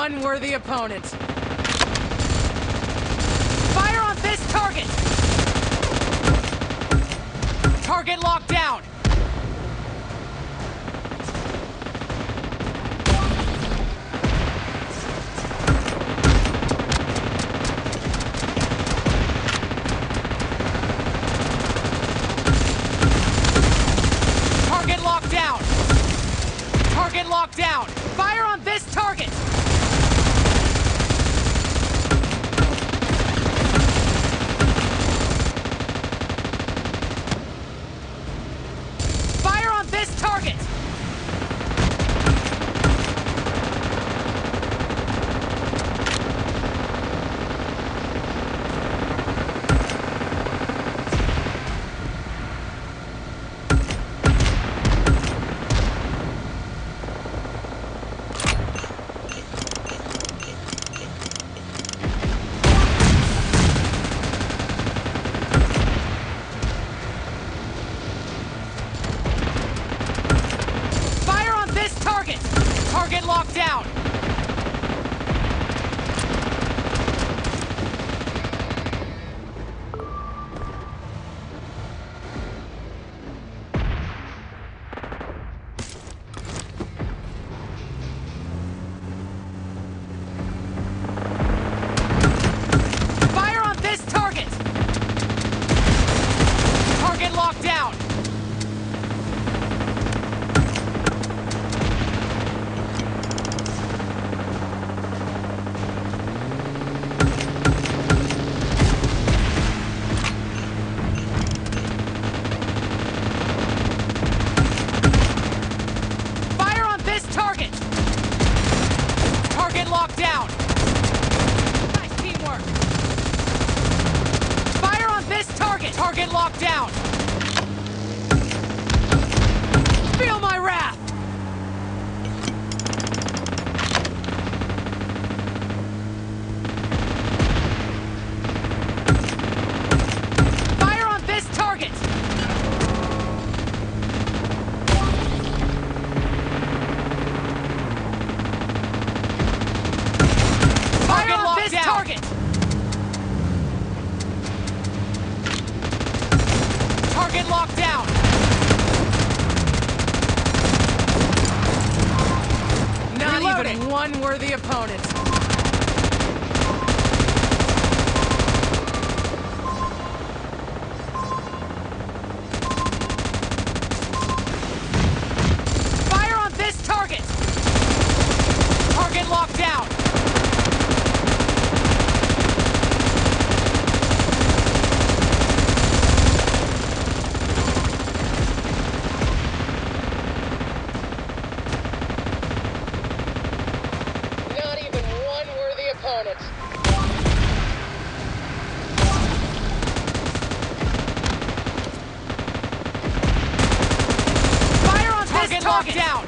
one worthy opponent. Fire on this target! Target locked down! Target locked down! Target locked down! Fire on this target! Fire on this target! Fire on this target! Target locked down! Fire on this target! Target locked down! Fire on this target! Target locked down! Nice teamwork! Fire on this target! Target locked down! Feel my wrath! Fire on this target! Fire on this target! Target locked down! Not Reloading. even one worthy opponent. Fire on this target! Target locked down! Not even one worthy opponent. Fire on Target this locked target! down!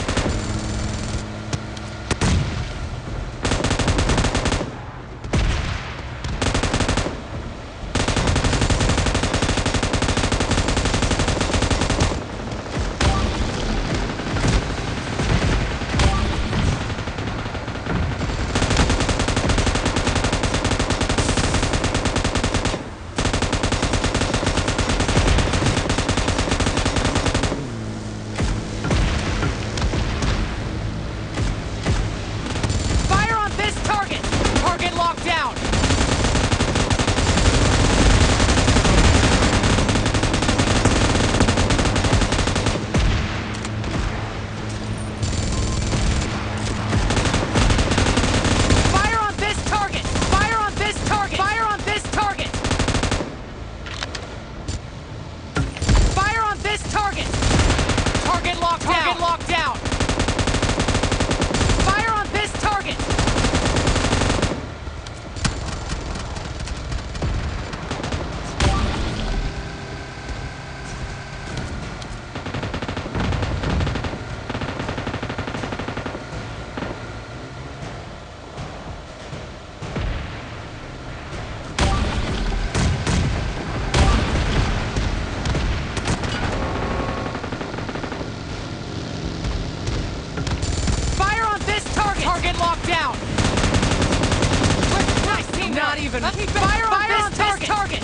Even. Fire on Fire this, target. target!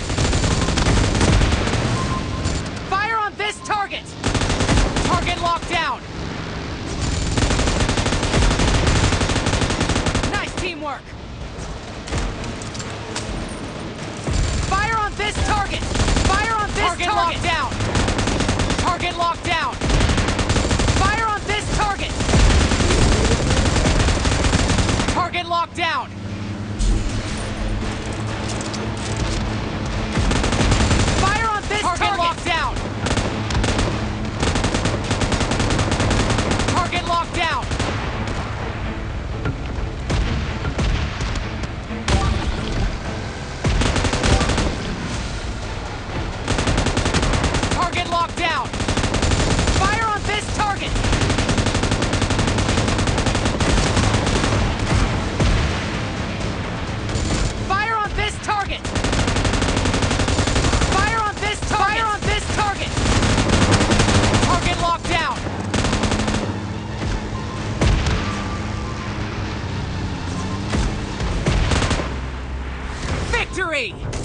Fire on this target! Target locked down! Nice teamwork! Fire on this target! Fire on this target! Locked down! Target locked down! Fire on this target! Target locked down! Fire on this target! Target locked down! Target locked down! Target locked down! Fire on this target! Fire on this target! Fire on this target! Fire on this target! Target locked down! Victory!